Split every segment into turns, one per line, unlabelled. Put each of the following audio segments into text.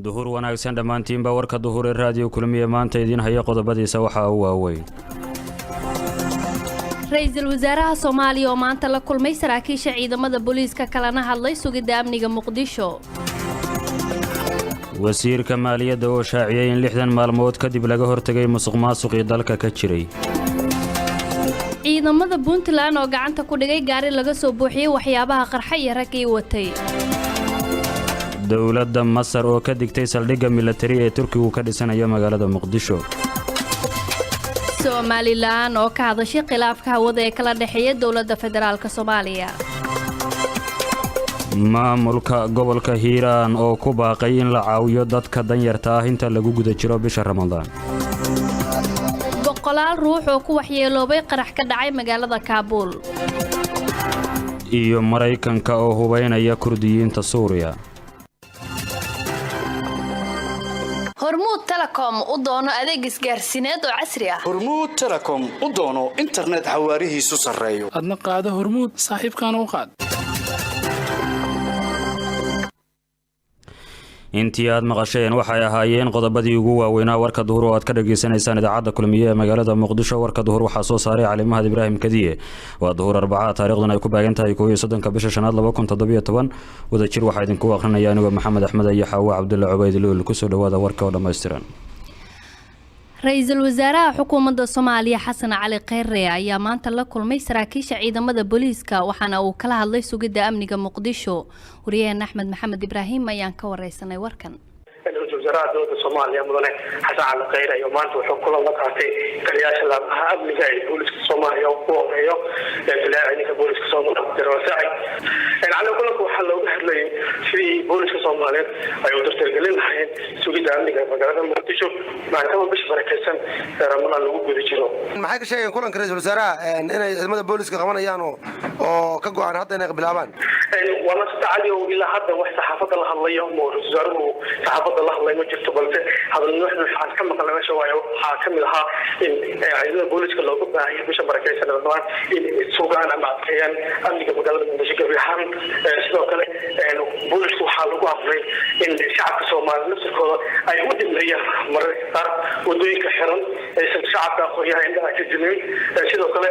Duhur wanaagsan dhammaantiinba. Warka duhur ee Raadiyo Kulmiye maanta idiin haya qodobadiisa waxaa u waaweyn:
Ra-iisul wasaaraha Soomaaliya oo maanta la kulmay saraakiisha ciidamada booliiska, kalana hadlay sugidda amniga Muqdisho.
Wasiirka maaliyadda oo shaaciyey in 60 maalmood kadib laga hortegay musuqmaasuqii dalka ka jiray.
Ciidamada Puntland oo gacanta ku dhigay gaari laga soo buuxiyey waxyaabaha qarxa iyo raggii watay.
Dowladda Masar oo ka digtay saldhigga milatari ee Turkigu ka dhisanayo magaalada Muqdisho.
Somaliland oo ka hadashay khilaafka hawada ee kala dhexeeya dowladda federaalka Soomaaliya.
Maamulka gobolka Hiiraan oo ku baaqay in la caawiyo dadka danyarta ah inta lagu guda jiro bisha Ramadaan.
Boqolaal ruux oo ku waxyeeloobay qarax ka dhacay magaalada Kaabuul.
Iyo Maraykanka oo hubaynaya Kurdiyiinta Suuriya.
Hormuud Telecom u doono adeeg isgaarsiineed oo casri ah.
Hormuud Telecom u doono internet xawaarihiisu sarreeyo.
Adna qaado Hormuud, saaxiibkaana u qaad.
Intii aad maqasheen waxay ahaayeen qodobadii ugu waaweynaa warka duhur oo aad ka dhageysanaysaan idaacadda Kulmiye ee magaalada Muqdisho. Warka duhur waxaa soo saaray Cali Mahad Ibraahim Kadiye. Waa duhur Arbacaa, taariikhduna ay ku baagan tahay 31-ka bisha shanaad 2017. Wadajir waxaa idinku akhrinaya anigoo Maxamed Axmed iyo Xaawo Cabdulla Cubayd Luul. Kusoo dhawaada warka oo dhammaystiran.
Ra-iisul wasaaraha xukuumadda Soomaaliya Xasan Cali Kheyre ayaa maanta la kulmay saraakiisha ciidamada booliiska, waxaana uu kala hadlay sugidda amniga Muqdisho. Wariyaheen Axmed Maxamed Ibraahim ayaan ka wareysanay warkan.
Ra-iisul wasaaraha dowladda Soomaaliya, mudane Xasan Cali Kheyre, ayaa maanta wuxuu kulan la qaatay taliyaasha laamaha amniga ee booliska Soomaaliya oo ku horeeyo taliyaha ciidanka booliska Soomaaliya, Jenaraal Saacid Cali. Kulanka waxaa looga hadlayay sidii booliska Soomaaliyeed ay u dardargelin lahayn sugidda amniga magaalada Muqdisho, maadaama bisha barakeysan ee Ramadaan lagu guda jiro.
Maxay ka sheegeen kulanka ra-iisul wasaaraha inay ciidamada booliska qabanayaan oo ka go-an hadda inay bilaabaan?
Waa masata, Cali, oo ilaa hadda wax saxaafadda la hadlayo ama ra-isul wasaaruhu saxaafadda la hadlay ma jirto, balse hadalnuux waxaan ka maqlay meesha waayo waxaa ka mid ahaa in ciidamada booliska looga baahanya bisha barakeysan Ramadaan in sugaan ama adkeeyaan amniga magaalada Muqdisho gebi ahaan. Sidoo kale boolisku waxaa lagu amray in shacabka Soomaaliya nafsirkooda ay u dhimriyaan mararka qaar wadooyinka xiran, aysan shacabka aqoonyaha indhaha ka jirin. Sidoo kale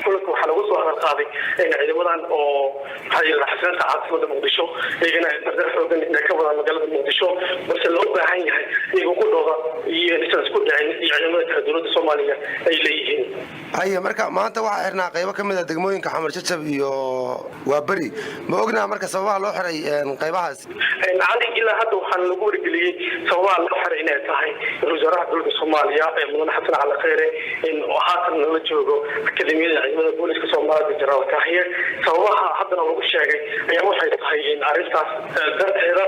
kulanka waxaa lagu soo hadal qaaday in ciidamadan oo maxaa yidhahdaa xasilinta caasimada Muqdisho iyagana dardar xoogan inay ka wadaan magaalada Muqdisho, balse loo baahan yahay iyaga qudhooda iyo inaysan isku dhicin iyo ciidamada kale dowladda Soomaaliya ay leeyihiin.
Haye, marka maanta waxaa xirnaa qaybo ka mid a degmooyinka Xamar Jajab iyo Waaberi. Ma ognaha marka sababaha loo xiray qaybahaas?
Cali, ilaa hadda waxaana lagu wargeliyey sababaha loo xiray inay tahay ra-isul wasaaraha dowladda Soomaaliya ee mudane Xasan Cali Kheyre in haatan nala joogo akademiyada ciidamada booliska Soomaalida, Jenaraal Kaahiye. Sababaha haddana lagu sheegay ayaa waxay tahay in arrintaas darteeda.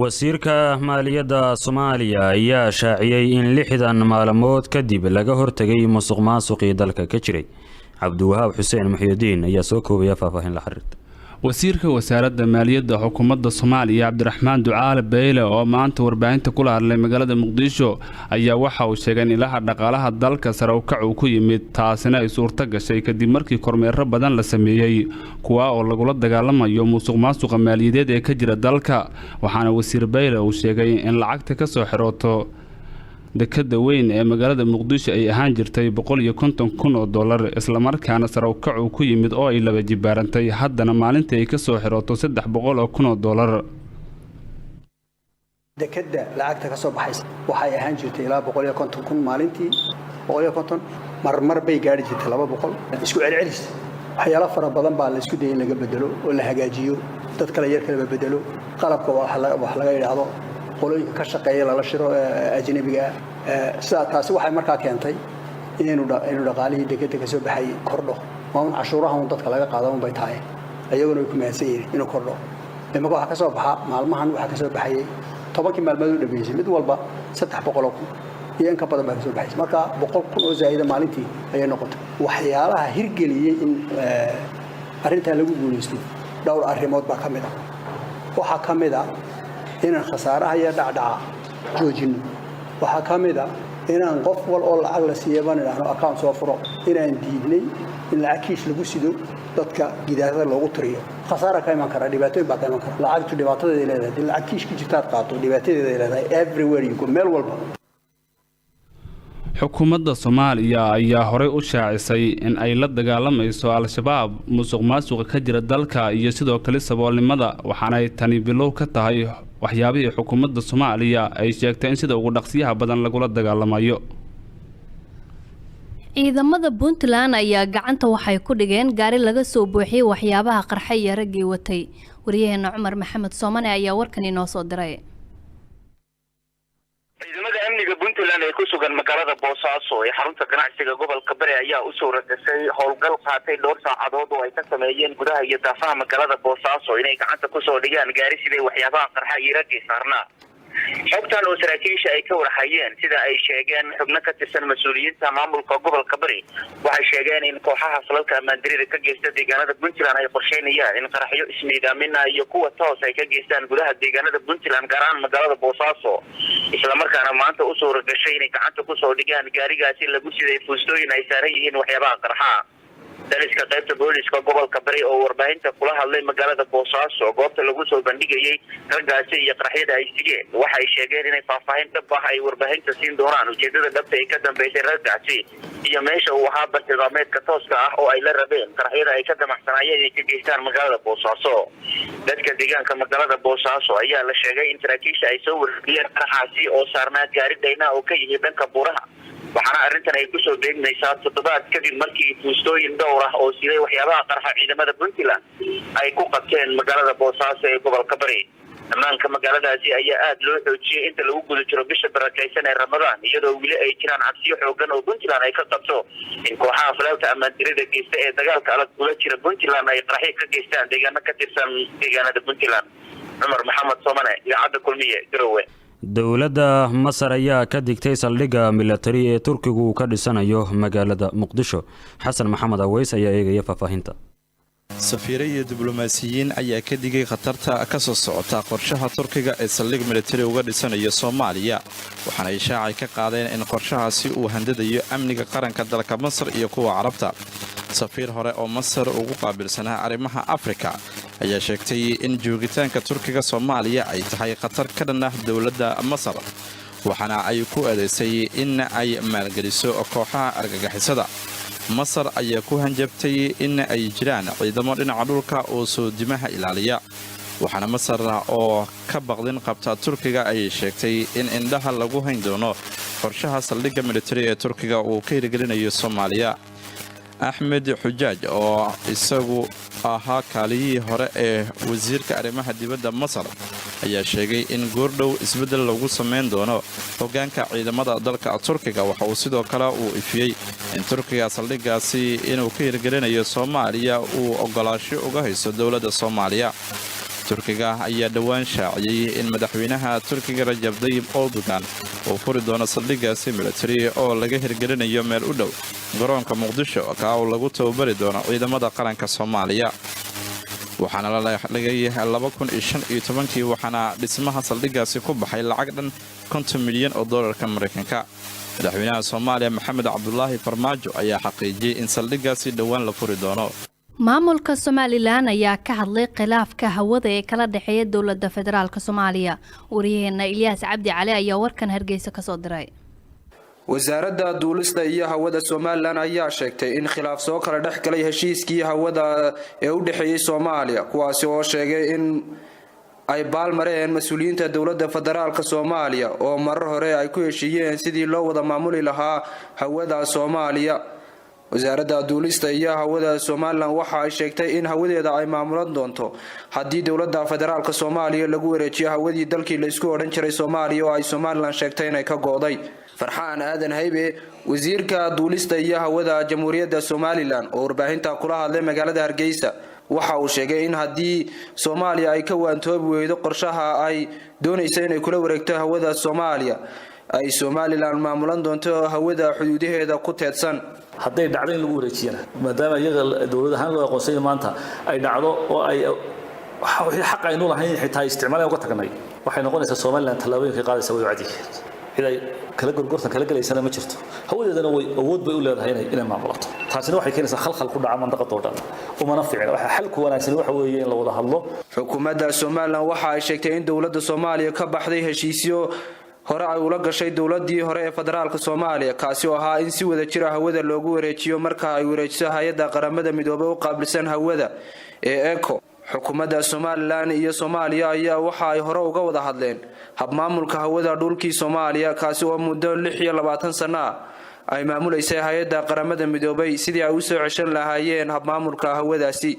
Wasiirka maaliyadda Soomaaliya ayaa shaaciyey in 60 maalmood kadib laga hortegay musuq maasuqii dalka ka jiray. Cabdiwahaab Xuseen Muxyidiin ayaa soo koobaya faahfaahin la xiriirta.
Wasiirka wasaaradda maaliyadda xukuumadda Soomaaliya, Cabdiraxmaan Ducaale Beyle, oo maanta warbaahinta kula hadlay magaalada Muqdisho, ayaa waxa uu sheegay in ilaha dhaqaalaha dalka sare ukac uu ku yimid, taasina ay suurto gashay kadib markii kormeero badan la sameeyey, kuwaa oo lagula dagaalamayo musuq maasuqa maaliyadeed ee ka jira dalka. Waxaana wasiir Beyle uu sheegay in lacagta kasoo xirooto dekada weyn ee magaalada Muqdisho ay ahaan jirtay 150,000 oo dollar, islamarkaana sare ukac uu ku yimid oo ay laba jibaarantay, haddana maalintii ay kasoo xirooto 300,000 oo dollar.
Dekadda lacagta ka soo baxaysa waxay ahaan jirtay ilaa 150,000 maalintii, 150, marmar bay gaari jirtay 200 isku celcelis. Waxyaalo fara badan baa la isku dayay in laga bedelo oo la hagaajiyo, dad kale yar kaleba bedelo, qalabka wax laga yidhaahdo, qolooyinka ka shaqeeya lala shiro ajnabiga ah. Sidaa taasi waxay markaa keentay inaynu dhaqaalihii dekadda ka soo baxayay kordho. Waa un cashuuraha un dadka laga qaada un bay tahay, ayaguna way ku mahadsan yihiin inuu kordho. Imaka waxaa ka soo baxa maalmahan, waxaa ka soo baxayay 10-kii maalmood u dhameysay mid walba 300,000 iyo in ka badan baa ka soo baxaysa. Marka 100,000 oo zaa'ida maalintii ayay noqotay. Waxyaalaha hirgeliyey in arrintan lagu guulaysto dhowr arrimood baa ka mid ah. Waxaa ka mid ah inaan khasaaraha iyo dhacdhaca joojinno. Waxaa ka mid ah inaan qof wal oo lacag la siiya baan idhaahno account soo furo, inaan diidnay in lacag kiish lagu sido. Dadka gidaarada loogu tiriyo khasaara ka iman kara, dhibaatooyin baa ka iman kara. Lacagtu dhibaatadeeday leedahay. Haddii lacag kiish ku jirta aad qaato, dhibaatadeeday leedahay everywhere you go, meel walba.
Xukuumadda Soomaaliya ayaa horey u shaacisay in ay la dagaalamayso Al-Shabaab, musuq maasuqa ka jira dalka iyo sidoo kale saboolnimada, waxaanay tani bilow ka tahay waxyaabihii xukuumadda Soomaaliya ay sheegtay in sida ugu dhaqsiyaha badan lagula dagaalamayo.
Ciidamada Puntland ayaa gacanta waxay ku dhigeen gaari laga soo buuxiyey waxyaabaha qarxa iyo raggii watay. Wariyaheena Cumar Maxamed Soomane ayaa warkan inoo soo diray.
Ciidamada amniga Puntland ee ku sugan magaalada Boosaaso ee xarunta ganacsiga gobolka Bari ayaa u suuragashay howlgal qaatay dhowr saacadood oo ay ka sameeyeen gudaha iyo daafaha magaalada Boosaaso inay gacanta kusoo dhigaan gaari siday waxyaabaha qarxa iyo raggii saarnaa. Xogtan oo saraakiisha ay ka warhayeen, sida ay sheegeen xubno ka tirsan mas-uuliyiinta maamulka gobolka Bari, waxay sheegeen in kooxaha falalka ammaandarida ka geysta deegaanada Puntland ay qorsheynayaan in qaraxyo ismiidaamina iyo kuwa toos ay ka geystaan gudaha deegaanada Puntland, gaar ahaan magaalada Boosaaso, islamarkaana maanta u suura gashay inay gacanta kusoo dhigaan gaarigaasi lagu siday fuustooyin ay saaran yihiin waxyaabaha qarxa. Daliska qaybta booliska gobolka Bari oo warbaahinta kula hadlay magaalada Boosaaso, goobta lagu soo bandhigayay raggaasi iyo qaraxyada ay sigeen, waxay sheegeen inay faahfaahin dhab ah ay warbaahinta siin doonaan ujeedada dhabta ay ka dambeysay raggaasi iyo meesha uu ahaa bartilmaameedka tooska ah oo ay la rabeen qaraxyada ay ka damacsanaayeen inay ka geystaan magaalada Boosaaso. Dadka deegaanka magaalada Boosaaso ayaa la sheegay in saraakiisha ay soo wargeliyeen qaraxaasi oo saarnaa gaari dhayna oo ka yimid dhanka buuraha, waxaana arrintan ay kusoo beegmaysaa toddobaad kadib markii fuustooyin dhowr ah oo siday waxyaabaha qarxa ciidamada Puntland ay ku qabteen magaalada Boosaaso ee gobolka Bari. Ammaanka magaaladaasi ayaa aada loo xoojiyey inta lagu guda jiro bisha barakaysan ee Ramadaan, iyadoo weli ay jiraan cabsiyo xoogan oo Puntland ay ka qabto in kooxaha falaalka ammaandirida geysta ee dagaalka adag kula jira Puntland ay qaraxyo ka geystaan deegaano ka tirsan deegaanada Puntland. Cumar Maxamed Soomane, Idaacadda Kulmiye, Garowe.
Dowladda Masar ayaa ka digtay saldhigga milatari ee Turkigu uu ka dhisanayo magaalada Muqdisho. Xasan Maxamed Aweys ayaa eegaya faahfaahinta.
Safiire iyo diblomaasiyiin ayaa ka digay khatarta ka soo socota qorshaha Turkiga ee saldhig militari uga dhisanayo Soomaaliya, waxaana ay shaacay ka qaadeen in qorshahaasi uu handadayo amniga qaranka dalka Masar iyo kuwa Carabta. Safiir hore oo Masar ugu qaabilsanaa arrimaha Afrika ayaa sheegtay in joogitaanka Turkiga Soomaaliya ay tahay khatar ka dhan ah dowladda Masar, waxaana ay ku eedaysay in ay maalgeliso kooxaha argagixisada. Masar ayaa ku hanjabtay in ay jiraan ciidamo dhinaca dhulka oo soodimaha ilaaliya, waxaana Masar oo ka baqdin qabta Turkiga ayay sheegtay in indhaha lagu hayn doono qorshaha saldhigga militari ee Turkiga uu ka hirgelinayo Soomaaliya. Axmed Xujaaj oo isagu ahaa kaaliyihii hore ee wasiirka arrimaha dibadda Masar ayaa sheegay in goordhow isbeddel lagu samayn doono hoggaanka ciidamada dalka Turkiga. Waxa uu sidoo kale uu ifiyey in Turkiga saldhiggaasi inuu ka hirgelinayo Soomaaliya uu ogolaasho uga hayso dowladda Soomaaliya. Turkiga ayaa dhowaan shaaciyey in madaxweynaha Turkiga Rajab Dayib Erdogan uu furi doono saldhiggaasi militari oo laga hirgelinayo meel u dhow garoonka Muqdisho, kaa oo lagu tababari doono ciidamada qaranka Soomaaliya. Waxaana la dhigay 2015-kii, waxaana dhismaha saldhiggaasi ku baxay lacag dhan 50 milyan oo doolarka Maraykanka. Madaxweynaha Soomaaliya Maxamed Cabdulaahi Farmaajo ayaa xaqiijiyey in saldhiggaasi dhowaan la furi doono.
Maamulka Somaliland ayaa ka hadlay khilaafka hawada ee kala dhexeeya dowladda federaalka Soomaaliya. Wariyaheena Ilyaas Cabdi Cali ayaa warkan Hargeysa kasoo diray.
Wasaaradda Duulista iyo Hawada Somaliland ayaa sheegtay in khilaaf soo kala dhex galay heshiiskii hawada ee u dhexeeyey Soomaaliya, kuwaasi oo sheegay in ay baalmareen mas-uuliyiinta dowladda federaalka Soomaaliya oo marar hore ay ku heshiiyeen sidii loo wada maamuli lahaa hawada Soomaaliya. Wasaaradda Duulista iyo Hawada Somaliland waxa ay sheegtay in hawadeeda ay maamulan doonto haddii dowladda federaalka Soomaaliya lagu wareejiyo hawadii dalkii laysku odhan jiray Soomaaliya oo ay Somaliland sheegtay inay ka go'day. Farxaan Aadan Haybe, wasiirka duulista iyo hawada Jamhuuriyadda Somaliland oo warbaahinta kula hadlay magaalada Hargeysa, waxa uu sheegay in haddii Soomaaliya ay ka waantoobi weydo qorshaha ay doonaysa inay kula wareegto hawada Soomaaliya, ay Somaliland maamulan doonto hawada xuduudaheeda ku teedsan.
Hadday dhacdo in lagu wareejiyana, maadaama iyaga dowlad ahaan loo aqoonsanya maanta ay dhacdo oo ay wixii xaq aynu lahayn xitaa isticmaalaan uga tagnay, waxay noqonaysaa Somaliland tallaabooyinkay qaadaysa way cadiyihiin. Cid ay kala gorgortan kala gelaysana ma jirto, hawadeedana way awood bay u leedahay inay maamulato. Taasina waxay keenaysaa khalkhal ku dhaca mandaqada oo dhan. Umana fiicna. Waxa xalku wanaagsan waxa weeye in la wada hadlo.
Xukuumadda Somalilan waxa ay sheegtay in dowladda Soomaaliya ka baxday heshiisyo hore ay ula gashay dowladii hore ee federaalka Soomaaliya, kaasi oo ahaa in si wada jira hawada loogu wareejiyo marka ay wareejiso hay-adda Qaramada Midoobay u qaabilsan hawada ee ICAO. Xukuumadda Somalilan iyo Soomaaliya ayaa waxa ay hore uga wada hadleen habmaamulka hawada dhulkii Soomaaliya, kaasi oo muddo 26 sano ah ay maamuleysay hay-adda Qaramada Midoobay, sidii ay usoo ceshan lahaayeen habmaamulka hawadaasi,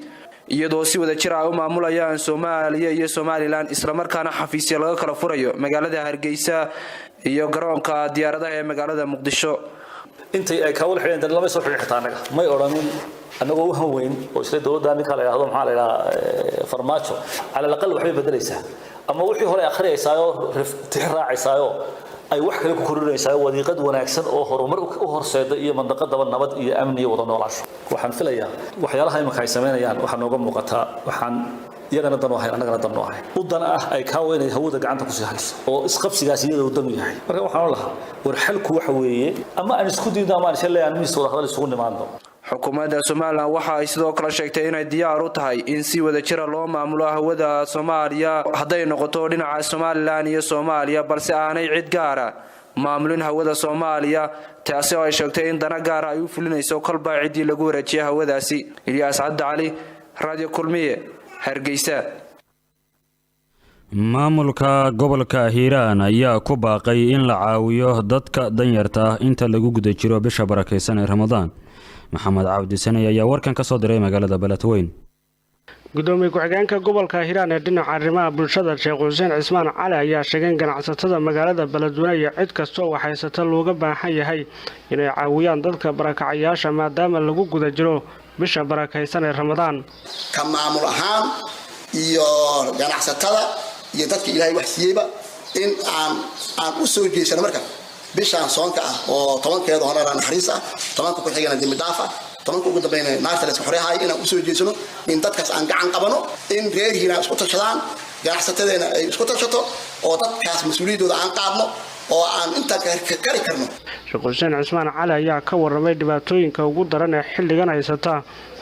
iyadoo si wada jir ay u maamulayaan Soomaaliya iyo Somalilan, islamarkaana xafiisya laga kala furayo magaalada Hargeysa iyo garoonka diyaaradaha ee magaalada Muqdisho.
Intay ay kaawal xidheen lama soo xidhin xitaa annaga may odhanin, annagoo u hanweyn oo isla dowladda ninka la yidhaahdo, maxaa la yidhahaa, Farmaajo, cala alaqal waxbay bedelaysaa ama wixii hore akhriyaysaayoo tixi raacaysaayoo ay wax kale ku korinaysaa, wadiiqad wanaagsan oo horumar u horseeda iyo mandaqadaba nabad iyo amni iyo wada noolaasho. Waxaan filayaa waxyaalaha imanka ay samaynayaan waxaa nooga muuqataa waxaan iyagana dan u ahayn, annagana dan u ahayn, u dan ah ay kaawa inay hawada gacanta kusii hayso oo isqabsigaas iyada uu dan u yahay. Marka waxaan lahaa, war xalku waxa weeye ama aan isku diidno ama aan isla leeyahay miis wada hadal isugu nimaadno.
Xukuumadda Somalilan waxa ay sidoo kale sheegtay inay diyaar u tahay in si wada jira loo maamulo hawada Soomaaliya, hadday noqoto dhinaca Somalilan iyo Soomaaliya, balse aanay cid gaara maamulin hawada Soomaaliya, taasi oo ay sheegtay in dana gaara ay u fulinayso kolba ciddii lagu wareejiyay hawadaasi. Ilyaas Cabdi Cali, Radio Kulmiye, Hargeysa.
Maamulka gobolka Hiiraan ayaa ku baaqay in la caawiyo dadka danyarta ah inta lagu guda jiro bisha barakaysan ee Ramadaan. Maxamed Cabdi Sanay ayaa warkan ka soo diray magaalada Beledweyn.
Gudoomiye ku-xigeenka gobolka Hiiraan ee dhinaca arrimaha bulshada, Sheekh Xuseen Cismaan Cali, ayaa sheegay in ganacsatada magaalada Beledweyne iyo cid kastoo waxhaysata looga baahan yahay inay caawiyaan dadka barakacayaasha, maadaama lagu guda jiro bisha barakaysan ee Ramadaan.
Ka maamul ahaan iyo ganacsatada iyo dadka Ilaahay wax siiyeyba in aan u soo jeesano marka bishaan soonka ah oo 10-keeda horena naxariis ah, 10-ka ku xigana dembi dhaaf ah, 10-ka ugu dambayna naarta la iska xoreehayo, inaan usoo jeesano in dadkaas aan gacan qabano, in reer Hiiraan isku tashadaan, ganacsatadeena ay isku tashato oo dadkaas mas-uuliyaddooda aan qaadno oo aan intaan kari karno.
Sheekh Xuseen Cismaan Cali ayaa ka warramay dhibaatooyinka ugu daran ee xilligan haysata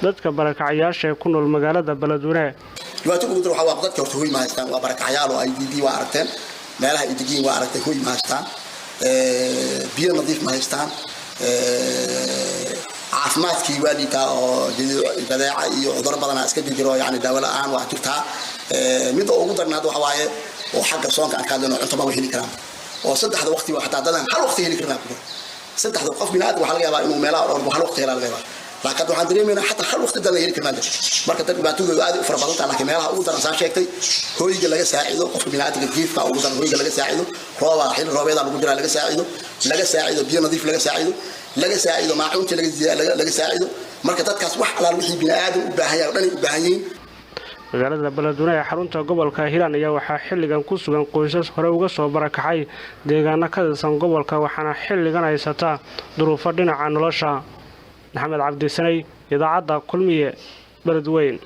dadka barakacayaasha ee ku nool magaalada Beledweyne.
Dhibaato ugu daran waxaa waa dadka horta hoy ma haystaan, waa barakacyaal oo IDP waa aragteen, meelaha ay degiin waa aragtay, hoy ma haystaan, biyo nadiif ma haystaan, caafimaadkii waa liitaa oo jadeeca iyo cudurro badanaa iska jiro, yani daawo la-aan waa jirtaa. Midda ugu daran hadda waxa waaye oo xagga soonka aan ka hadlayno, cunto maba heli karaan oo saddexda waqti xataa dadan hal waqti heli karnaa ku jiro. Saddexda qof biniaadam waxaa laga yaabaa inuu meelaha ordo hal waqti helaa laga yaabaa, laakiin hadda waxaan dareemaynaa xataa hal waqti dadan heli karnaa. Marka dad dhibaatadoodu aad u fara badan tahay, laakiin meelaha ugu daran saa sheegtay, hoyga laga saacido qofka biniaadamka, jiifka ugu daran, hoyga laga saacido, roobaa xilli roobeedaa lagu jiraa, laga saacido, laga saacido biyo nadiif, laga saacido, laga saacido maacuuntii, laga saacido. Marka dadkaas wax alaal wixii biniaadam u baahan yahay oo dhan ay u baahan yihiin.
Magaalada Beledweyne ee xarunta gobolka Hiiraan ayaa waxaa xilligan ku sugan qoysas hore uga soo barakacay deegaano ka tirsan gobolka, waxaana xilligan haysataa duruufo dhinaca nolosha. Maxamed Cabdisanay, Idaacadda Kulmiye, Beledweyn.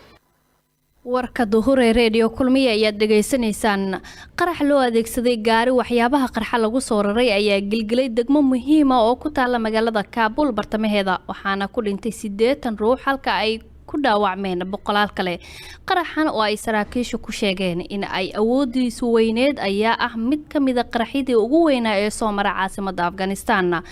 Warka duhur ee Reediyo Kulmiye ayaad dhegaysanaysaan. Qarax loo adeegsaday gaari waxyaabaha qarxa lagu soo raray ayaa gilgilay degmo muhiima oo ku taala magaalada Kaabul bartamaheeda, waxaana ku dhintay 80 ruux halka ay ku dhaawacmeen boqolaal kale. Qaraxan oo ay saraakiishu ku sheegeen in ay awoodiisu weyneed ayaa ah mid ka mida qaraxyadii ugu weynaa ee soo mara caasimada Afghanistan.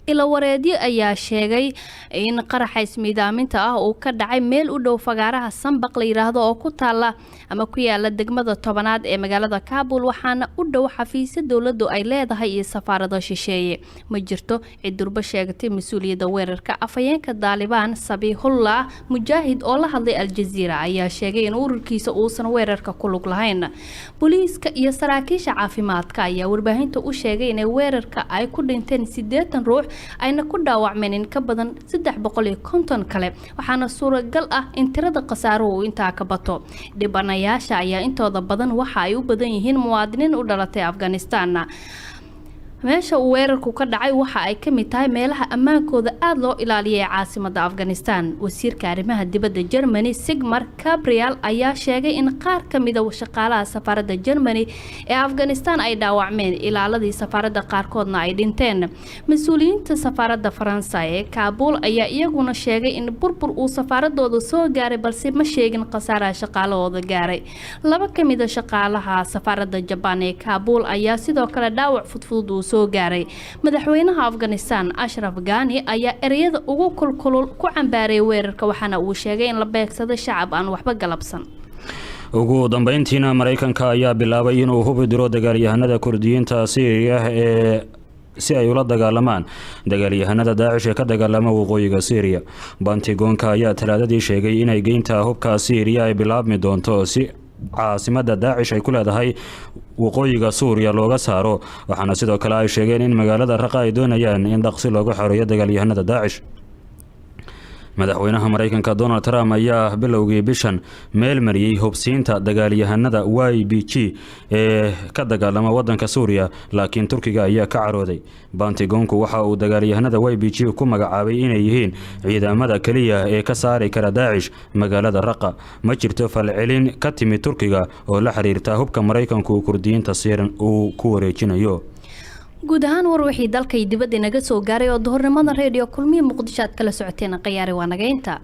Ilawareedyo ayaa sheegay in qaraxa ismiidaaminta ah uu ka dhacay meel u dhow fagaaraha Sanbaq la yiraahdo oo ku taala ama ku yaala degmada 10aad ee magaalada Kaabul, waxaana u dhow xafiisyo dowladdu ay leedahay iyo safaarado shisheeye. Ma jirto cid durba sheegatay mas-uuliyadda weerarka. Afhayeenka Daalibaan, Sabiihullah Mujaahid, oo la hadlay Aljaziira ayaa sheegay in ururkiisa uusan weerarka ku lug lahayn. Booliiska iyo saraakiisha caafimaadka ayaa warbaahinta u sheegay inay weerarka ay ku dhinteen 80 ruux ayna ku dhaawacmeen in ka badan 350 kale, waxaana suuragal ah in tirada khasaaruhu uu intaa ka bato. Dhibanayaasha ayaa intooda badan waxa ay u badan yihiin muwaadiniin u dhalatay Afghanistan. Meesha uu weerarku ka dhacay waxa ay ka mid tahay meelaha ammaankooda aada loo ilaaliyay ee caasimada Afghanistan. Wasiirka arrimaha dibadda Germany, Sigmar Gabriel, ayaa sheegay in qaar ka mida shaqaalaha safaaradda Germany ee Afghanistan ay dhaawacmeen, ilaaladii safaaradda qaarkoodna ay dhinteen. Mas-uuliyiinta safaaradda Faransa ee Kaabul ayaa iyaguna sheegay in burbur uu safaaradooda soo gaaray, balse ma sheegin khasaaraha shaqaalahooda gaaray. Laba ka mida shaqaalaha safaaradda Jabaan ee Kaabul ayaa sidoo kale dhaawac fudfudud uu soo gaaray. Madaxweynaha Afghanistan, Ashraf Gani, ayaa ereyada ugu kulkulul ku cambaaray weerarka, waxaana uu sheegay in la beegsado shacab aan waxba galabsan.
Ugu dambeyntiina, Maraykanka ayaa bilaabay inuu hubi diro dagaalyahanada Kurdiyiinta Siiriya ee si ay ula dagaalamaan dagaalyahanada Daacish ee ka dagaalama waqooyiga Syriya. Pentagonka ayaa Talaadadii sheegay inay geynta hubka Syriya ay bilaabmi doonto si caasimada Daacish ay ku leedahay waqooyiga Suuriya looga saaro, waxaana sidoo kale ay sheegeen in magaalada Raqa ay doonayaan in dhaqsi looga xoreeyo dagaalyahanada Daacish. Madaxweynaha Maraykanka Donald Trump ayaa bilowgii bishan meel mariyey hubsiinta dagaalyahanada YPG ee ka dagaalama wadanka Suuriya, laakiin Turkiga ayaa ka carooday. Pentagonku waxa uu dagaalyahanada YPG ku magacaabay inay yihiin ciidamada keliya ee ka saari kara Daacish magaalada Raqa. Ma jirto falcelin ka timid Turkiga oo la xiriirta hubka Maraykanku uu Kurdiyiinta Siiran uu ku wareejinayo.
Guud ahaan, war wixii dalka iyo dibadda inaga soo gaaray oo duhurnimada Reediyo Kulmiye Muqdisho aad kala socoteen, khiyaari, waa nageynta.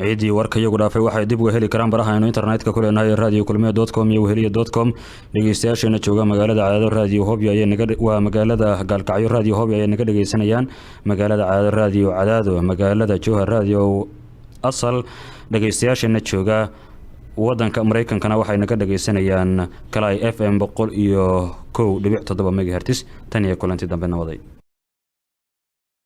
Ciiddii warka iyagu dhaafay waxay dib uga heli karaan baraha aynu internetka ku leenahay, radiokulmiye.com iyo weheliya.com. Dhegeystayaasheena jooga magaalada Cadaado, Radio Hobyo ayay naga, waa magaalada Gaalkacyo, Radio Hobyo ayay naga dhegeysanayaan, magaalada Cadaado Radio Cadaado, magaalada Jowhar Radio Asal. Dhegeystayaasheena jooga wadanka Maraykankana waxay naga dhegeysanayaan Kalay FM 101.7 megahertz. Tan iyo kulanti dambe, nabaday.